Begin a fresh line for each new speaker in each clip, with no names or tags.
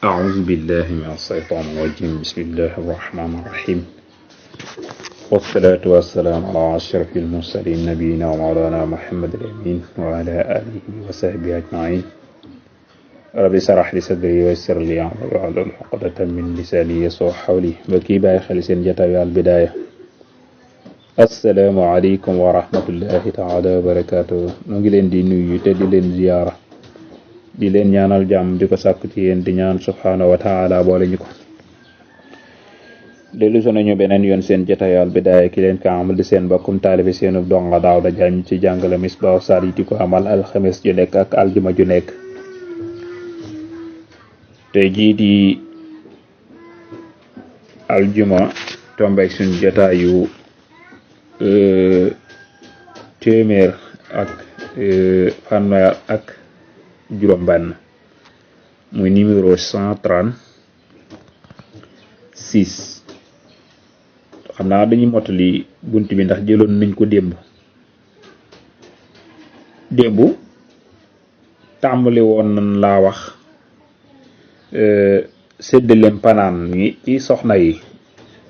أعوذ بالله من الشيطان الرجيم بسم الله الرحمن الرحيم والصلاة والسلام على أشرف المرسلين نبينا ومولانا محمد الأمين وعلى آله وصحبه أجمعين رب اشرح لي صدري ويسر لي أمري واحلل عقدة من لساني يفقهوا قولي mbokki bàyyi xel seen jotaay Al Bidaaya assalaamu aleykum wa rahmatullahi taala wa barakaatuh mu ngi leen di nuyu te di leen ziyaara di leen ñaanal jàmm di ko sàkku ci yéen di ñaan subhaanahu wa taala boole ñu ko dellu si nañu beneen yoon seen jotaay Al Bidaaya ki leen ko amal di seen mbokkum taalibe seenu donga Daawda Jaañ ci jàngale Misbaahu Saari di ko amal alxames ju nekk ak aljuma ju nekk tey jii di aljuma tombeek suñu jotaayu téeméer ak fanweer ak juróom benn muy numéro 136 xam naa dañuy mottali bunt bi ndax jëloon nañ ko démb tàmbali woon nañ laa wax séddaleem panaan mi ci soxna yi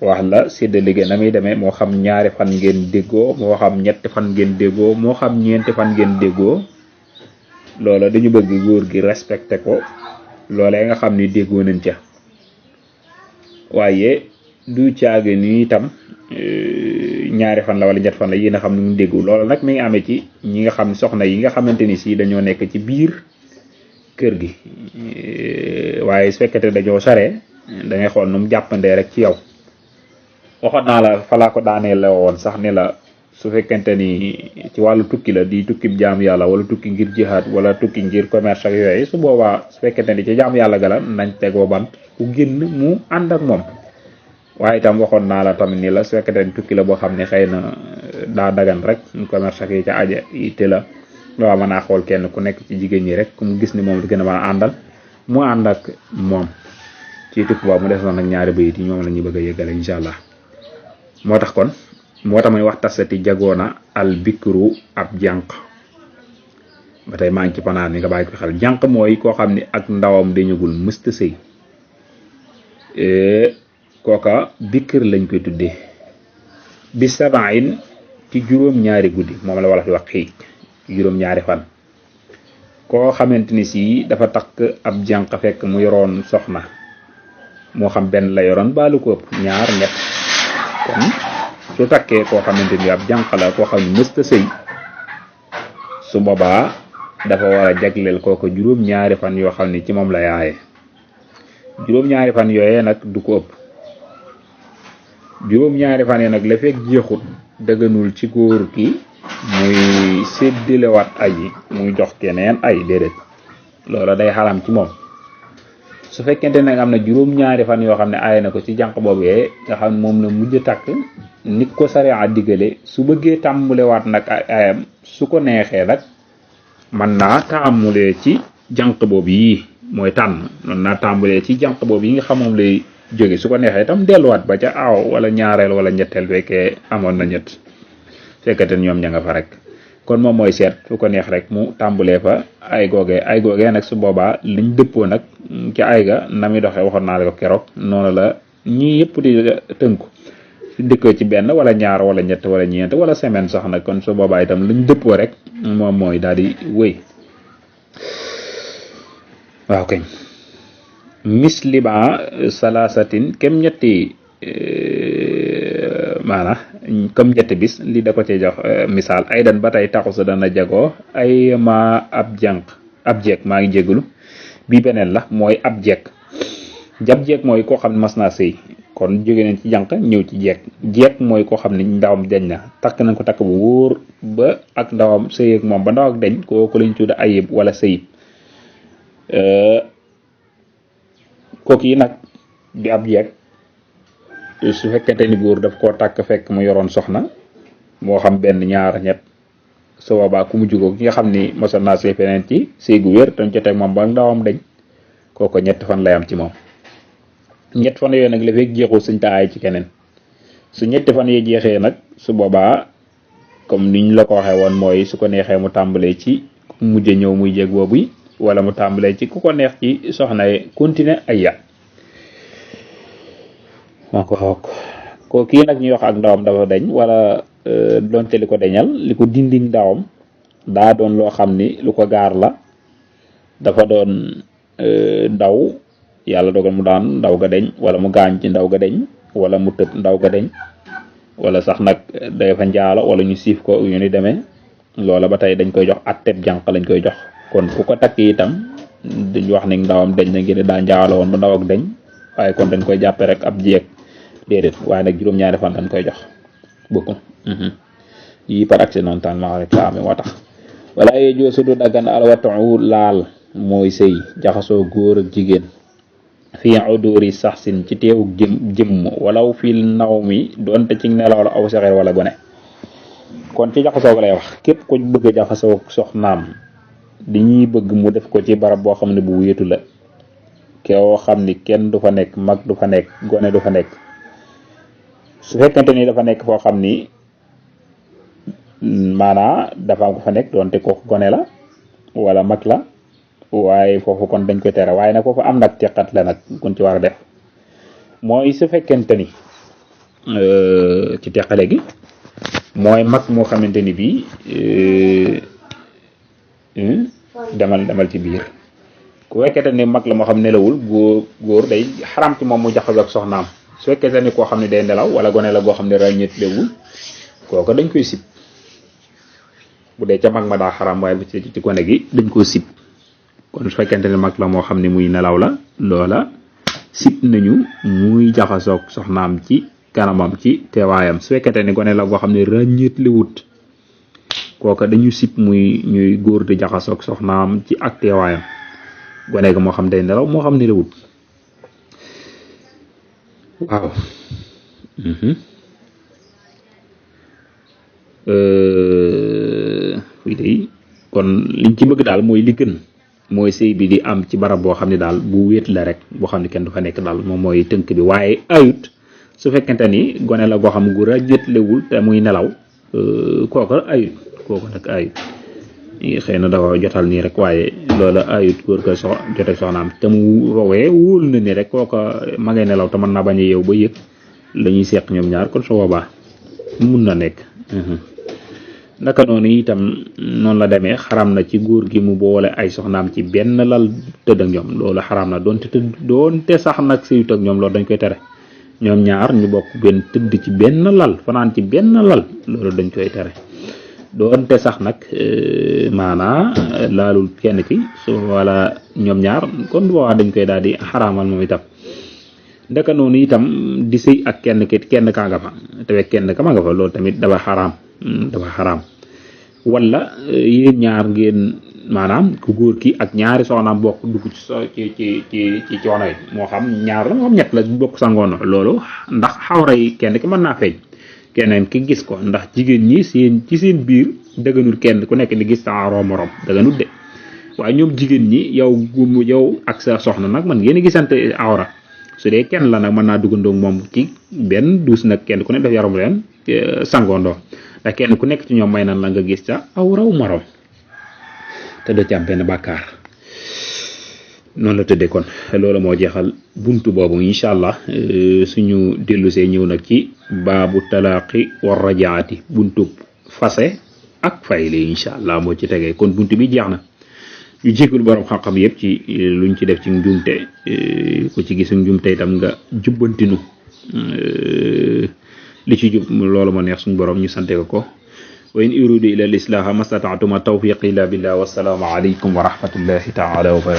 wax la séddale gi na muy demee moo xam ñaari fan ngeen déggoo moo xam ñetti fan ngeen déggoo moo xam ñeenti fan ngeen déggoo loola dañu bëgg góor gi respecté ko loolee nga xam ni déggoo nañ ca waaye du caage ni itam ñaari fan la wala ñett fan la yi nga xam ne mu déggu loola nag mi ngi amee ci ñi nga xam soxna yi nga xamante ni si dañoo nekk ci biir kër gi waaye su fekkete dañoo sare da ngay xool nu mu jàppandee rek ci yow waxoon naa la falaa ko daanee la woon sax ne la su fekkente ni ci wàllu tukki la di tukki jaam yàlla wala tukki ngir jihaad wala tukki ngir commerce ak yooyu su boobaa su fekkente ni ci jaam yàlla gala nañ tegoo bant ku génn mu ànd ak moom waaye itam waxoon naa la tamit ni la su fekkente ni tukki la boo xam ne xëy na daa dagan rek commerce ak yi ca aja te la waaw mën naa xool kenn ku nekk ci jigéen ñi rek ku mu gis ni moom di gën a mën a àndal mu ànd ak moom ci tukki boobu mu des nag ñaari bayit yi ñoom la ñuy bëgg a yëggale incha allah moo tax muy wax tasati jagoona al bikru ab jànq ba tey maa ngi ci panaan ni nga bàyyi ko xel jànq mooy koo xam ne ak ndawam dañugul mësta sëy kooka bikr lañ koy tuddee bi sabain ci juróom-ñaari guddi moom la wala fi wax xii juróom-ñaari fan koo xamante ni si dafa takk ab jànq fekk mu yoroon soxna moo xam benn la yoroon baalu ko ëpp ñaar ñett kon su takkee koo xamante ni ab jànq la koo xam ne mësta sëy su boobaa dafa war a jagleel kooko juróom-ñaari fan yoo xam ne ci moom la yaaye juróom-ñaari fan yooyee nag du ko ëpp juróom-ñaari fan yi nag la fekk jeexut dëgganul ci góor ki muy séddalewaat ay yi muy jox keneen ay déedéet loola day xaram ci moom su fekkente nag am na juróom-ñaari fan yoo xam ne aay na ko ci jànq boobee nga xam ne moom la mujj takk nit ko sariya digale su bëggee tàmbulewaat nag ay ayam su ko neexee nag man naa tàmbulee ci jànq boobu yi mooy tànn man naa tàmbulee ci jànq boobu yi nga xam moom lay jóge su ko neexee itam delluwaat ba ca aaw wala ñaareel wala ñetteel fekkee amoon na ñett fekkate ñoom ña nga fa rek kon moom mooy seet fu ko neex rek mu tàmbulee fa ay googee nag su boobaa liñ dëppoo nag ci ay ga na muy doxee waxoon naa la ko keroog noonu la ñii yëpp di tënku su dëkkoo ci benn wala ñaar wala ñett wala ñeent wala semaine sax nag kon su boobaa itam liñ dëppoo rek moom mooy daal di wéy waaw kañ misliba salaasatin kem ñetti maana comme ñetti bis li da ko ci jox misaal ay dan ba tey taxu sa dana jagoo ay ma ab jeeg maa ngi jégalu bii beneen la mooy ab jeeg mooy koo xam ne mas naa sëy kon jóge nañ ci jànq ñëw ci jeeg mooy koo xam ne ndawam deñ na takk nañ ko takk bu wóor ba ak ndawam sëy ak moom ba ndaw ak deñ kooku lañ tudd ayib wala sëyib kooku yi nag di ab jeeg su fekkente ni góor daf koo takk fekk mu yoroon soxna moo xam benn ñaar ñett su boobaa ku mu jugoo ki nga xam ni mosoon naa sëy feneen ci sëy gu wér dañ ca teg moom ba ndawam dañ kooko ñetti fan lay am ci moom ñett fan yooyu nag la fekk jeexul suñ taay ci keneen su ñetti fan yi jeexee nag su boobaa comme niñ la ko waxee woon mooy su ko neexee mu tàmbalee ci mujj ñëw muy jeeg boobu wala mu tàmbalee ci ku ko neex ci soxna yi continuer ay ya maa ko xokk ko kii nag ñuy wax ak ndawam dafa deñ wala donte li ko deñal li ko dindi ndawam daa doon loo xam ni lu ko gaar la dafa doon ndaw yàlla dogal mu daan ndaw ga deñ wala mu gaañ ci ndaw ga deñ wala mu tëb ndaw ga deñ wala sax nag day fa njaalo wala ñu siif ko yu ni demee loola ba tey dañ koy jox atteb jànq lañ koy jox kon ku ko takk itam duñ wax ni ndawam deñ na ngir daa njaalo woon ba ndaw ak deñ waaye kon dañ koy jàppe rek ab jeeg déedéet waaye nag juróom-ñaari fan dañ koy jox bokku yi par accidentellement rek la amee moo tax wala yee joo sudu daggan alwatu laal mooy sëy jaxasoo góor ak jigéen fii uduri saxsin ci teewug jëmm walaw fil naw mi doonte ci nelaw la aw saxeer wala gone kon ci jaxasoo lay wax képp ko bëgg a jaxasoo soxnaam di ñuy bëgg mu def ko ci barab boo xam ne bu wéetu la koo xam ni kenn du fa nekk mag du fa nekk gone du fa nekk su fekkente ni dafa nekk foo xam ni maanaa dafa am ko fa nekk doonte kooku gone la wala mag la waaye foofu kon dañ koy tere waaye nag foofu am nag teqat la nag kon ci war a def mooy su fekkente ni ci teqale gi mooy mag moo xamante ni bii demal ci biir ku fekkente ni mag la moo xam nelawul góor day xaram ci moom mu jaxasoo ak soxnaam su fekkente ni koo xam ne day nelaw wala gone la goo xam ne ràññeet lewul kooku dañ koy sib bu dee ca mag ma daa xaram waaye bu ci gone gi dañ koo sib kon su fekkente ne mag la moo xam ne muy nelaw la loola sib nañu muy jaxasoog soxnaam ci kanamam ci teewaayam su fekkente ne gone la goo xam ne ràññeet li wut kooka dañu sib muy ñuy góor di jaxasoog soxnaam ci ak teewaayam gone ga moo xam day nelaw moo xam ne la wut waaw fii day kon liñ ci bëgg daal mooy li gën mooy sëy bi di am ci barab boo xam ne daal bu wéet la rek boo xam ne kenn du fa nekk daal moom mooy tënk bi waaye ayut su fekkente ni gone la goo xam gu ràññeetlewul te muy nelaw kooka ayut kooku nag ayut xëy na dafa jotal nii rek waaye loola ayut góor ko jote soxnaam te mu woowee wóol na ni rek kooka ma ngay nelaw te mën naa bañ a yeew ba yëg la ñuy seq ñoom ñaar kon su boobaa mun na nekk naka noonu itam noonu la demee xaram na ci góor gi mu boole ay soxnaam ci benn lal tëdd ak ñoom loolu xaram na doonte sax nag sëyut ak ñoom loolu dañ koy tere ñoom ñaar ñu bokk benn tëdd ci benn lal fanaan ci benn lal loolu dañ koy tere doonte sax nag maanaa laalul kenn ki su wala ñoom ñaar kon boobaa dañ koy daal di xaraamal moom itam ndaka noonu itam di sëy ak kenn kaa nga fa te kenn ka ma nga fa loolu tamit dafa xaraam wala yéen ñaar ngeen maanaam ku góor ki ak ñaari soxnaam bokk dugg ci coono yi moo xam ñaar la moo xam ñett la bokk sangoon loolu ndax xawra yi kenn ki mën naa feeñ keneen ki gis ko ndax jigéen ñi ci seen biir dëgganul kenn ku nekk di gis sa morom dëgganul de waaye ñoom jigéen ñi yow ak sa soxna nag man ngeen gisante awra su dee kenn la nag mën naa duggandoog moom ci benn duus nag kenn ku ne def yaram leen sangoondoo ndax kenn ku nekk ci ñoom may nan la nga gis ca aw raw morom te doo ci am benn bàkkaar noonu la tëddee kon loolu moo jeexal buntu boobu incha allah suñu dellusee ñëw nag ci baabu talaaqi wa rajaati buntu fase ak fayle incha allah moo ci tegee kon buntu bi jeex na ñu jéggul borom xam-xam yëpp ci luñ ci def ci njumte ku ci gis njumte itam nga jubbantinu li ci jub loolu moo neex suñu borom ñu sante ko wa in uridu ila al islaha mastata'tu ma tawfiqi illa billah wassalaamu alaykum wa rahmatullahi ta'ala wa barakatuh